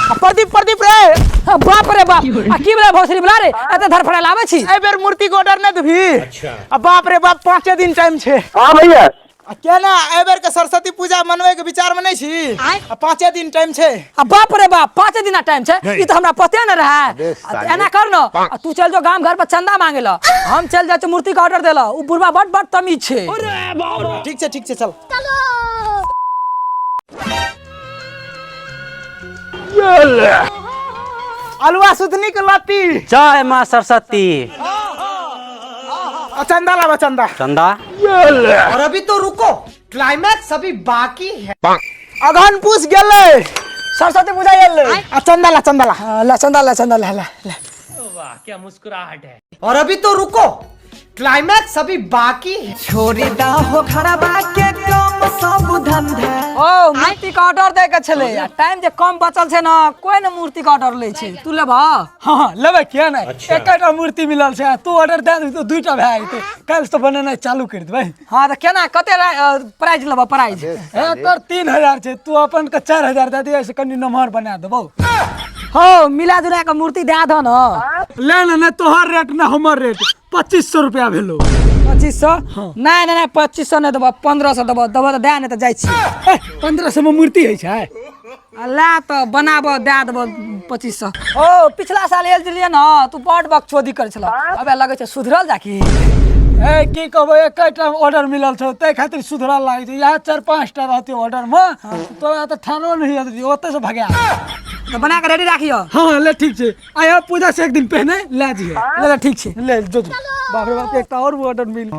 आ प्रदीप प्रदीप रे। आ बाप रे बाप, आ की भेलै भोसड़ी वाला रे, एते धरफड़ा लाबै छी? एहि बेर मूर्ति के ऑर्डर नहि देबही? आ बाप रे बाप, 5 दिन टाइम छै। हाँ भैया। आ केना एहि बेर के सरस्वती पूजा मनबै के विचार में नहीं छी? आ 5 दिन टाइम छै। आ बाप रे बाप, 5 दिन टाइम छै, ई तऽ हमरा पते न रहे। आ तऽ एना कर न, आ तू चल जो गाम घर पर चंदा मांगे ल, हम चल जाइ छी मूर्ति के ऑर्डर देला। उ बुढ़वा बड बड तमीज छै। ठीक छै, ठीक छै, चल। अलुआ सुथनी के लत्ती। जय माँ सरस्वती। आ चंदा लाबा, चंदा। चंदा। और अभी तो रुको, क्लाइमैक्स अभी बाकी है। अगहन पूछ गेलै, सरस्वती पूजा एलै। आ चंदा ला, चंदा ला। हाँ, ला चंदा ला, चंदा ला, ला ला। और अभी तो रुको, क्लाइमैक्स अभी बाकी है। छोड़ी दा हो खराबा के कम सब धंधा। ओ मूर्ति के ऑर्डर दे के छलै, आ टाइम जे कम बचल छै न, कोई ने मूर्ति के ऑर्डर लै छै। तू लेबह? हाँ हाँ, लेबै, किया नहि? एकेटा मूर्ति मिलल छै, आ तू ऑर्डर दए देबही तऽ 2टा भए जेतै। काल्हि से बनेनाइ चालू करि देबै। हाँ, तऽ केना कते प्राइज लेबह, प्राइज? एकर 3000 छै, तू अपन के 4000 दए दिअ, से कनि नमहर बना देबौ। हो, मिला जुला के मूर्ति दए दह न। ले ने, नहि तोहर रेट ने हमर रेट, 2500 रुपया भेलो। 2500? नहि नहि नहि, 2500 नहि देबह, 1500 देबह। देबह तऽ दए, नहि तऽ जाइ छी। ए, 1500 मे मूर्ति होइ छै? आ ला तऽ बनाबह, दए देबह 2500। ओ पिछला साल आयल छलियै ने, तू बड बकचोदी करै छलह, अबे लगै छै सुधरल जाकी। ए की कहबो, एकेटा ऑर्डर मिलल छौ ताहि खातिर सुधरल लागै छै। इएह 4-5 टा रहतै ऑर्डर मे, तोरा तऽ ठानो नहि होइत, ओतऽ से भगा। तऽ बना के रेडी राखियो। हाँ हाँ, ले ठीक छै, आया पूजा से एक दिन पहिने ले जइहे। ले ले, ठीक छै। ले जो जो। बाप रे बाप, एकटा और ऑर्डर मिल गेल।